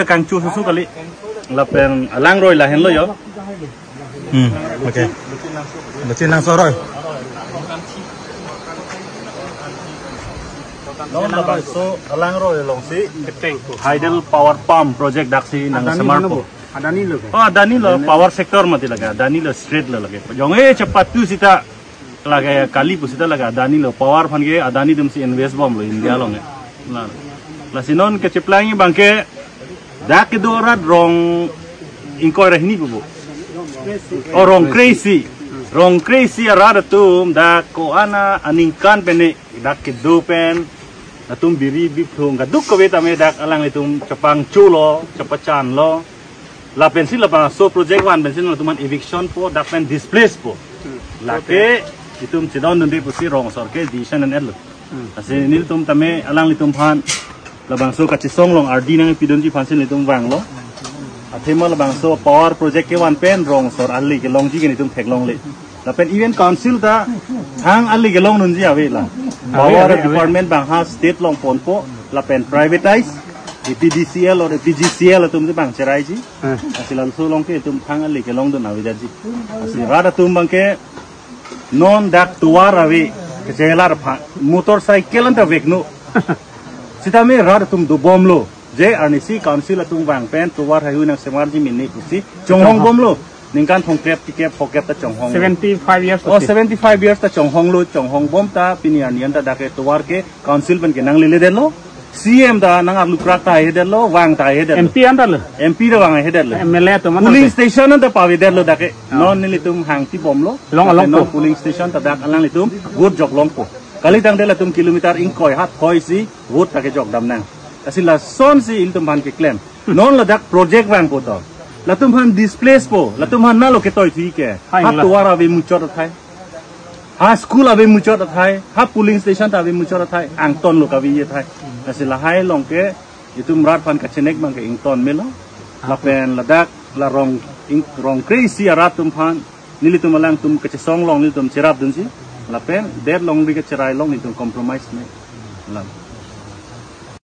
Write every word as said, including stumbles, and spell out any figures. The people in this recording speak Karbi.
Kangchu susu kali. Lapen alangroi lahenlo yo. Hmm, okay. Lachin lang soroi. Non labangso alangroi alongsi hydel power pump project daksi nang Adani semarpo. Mano bo? Adani lo ke? Oh, Adani lo, power sector mati laga, Adani lo straight lo lake. Jong e chepatu sita laga ya kali pusita laga Adani lo, power aphan ke Adani atumsi invest bomlo India along e. La, lasi non kecheplang abangke dak kedo arat rong ingkoi ra hini pupo. Oh, rong kre-isi. Rong kre-isi arat atum dak ko-an aningkan pen dak kedo pen atum biri biphlung kaduk kave tame dak alanglitum chepangcholo, chepachanlo. Lapensi labangso project van pensi latum aphan eviction po, dak pen displace po. Hmm. Lake itum chedondunde pusi rong asor ke decision an-etlo. Hmm. Lasi nelitum tame alanglitum aphan labangso kachesong along ardi nangpidunji aphansi nelitum vanglo. Athema labangso power project kevan pen rong asor ali kelongji ke nelitum theklongle. Lapen even council ta thang ali kelongdunji ave la. Ave, power ave, ave. Department abang ha state along ponpo, lapen privatize, A P D C L or A P G C L atum si abang cheraiji. Hmm. Lasi labangso along ke itum thang ali kelongdun avedetji. Lasi rat atum abangke non dak tovar ave, kechelar aphan, motorcycle anta vekno. Sitame rat atum dobomlo. Je arnisi council atum vang pen tovar haihui nang semarji mene pusi chonghong bomlo. Ningkan thomkep, phlikep, phokep ta chonghong. Seventy-five years. Oh, oti. Seventy-five years ta chonghonglo, chonghong bom ta pini arni anta dak ke tovar ke council pen ke nangleledetlo. C M ta nang arlukrak ta haihe detlo, vang ta haihe detlo. M P anta lo. M P ta vang haihe detlo. M L A atum anta. Polling station anta pavedetlo dak ke. Ah. Non nelitum hangti bomlo. Long, dak ke long non po. Polling station ta dak alanglitum vote jok longpo. Kali tangte latum kilometer ingkoi hat hoi si vote ta kejok dam nang. Lasi lasonsi ilitum aphan keklem. Non ladak project vangpo to. Latum aphan displace po, latum aphan nalo ketoi thi ke. Hai, ha la. Tovar ave muchot athai. Ha school ave muchot athai, ha polling station ta ave muchot athai, angtonlo kave athai. Lasi lahai along ke itum rat aphan kachenek abangke ington melo. Lapen ladak la rong ing-, rong kre-isi arat atum aphan nelitum alangtum kachesong along nelitum cherapdunji. Lapen det longri kacherai along nelitum compromise me. Lam.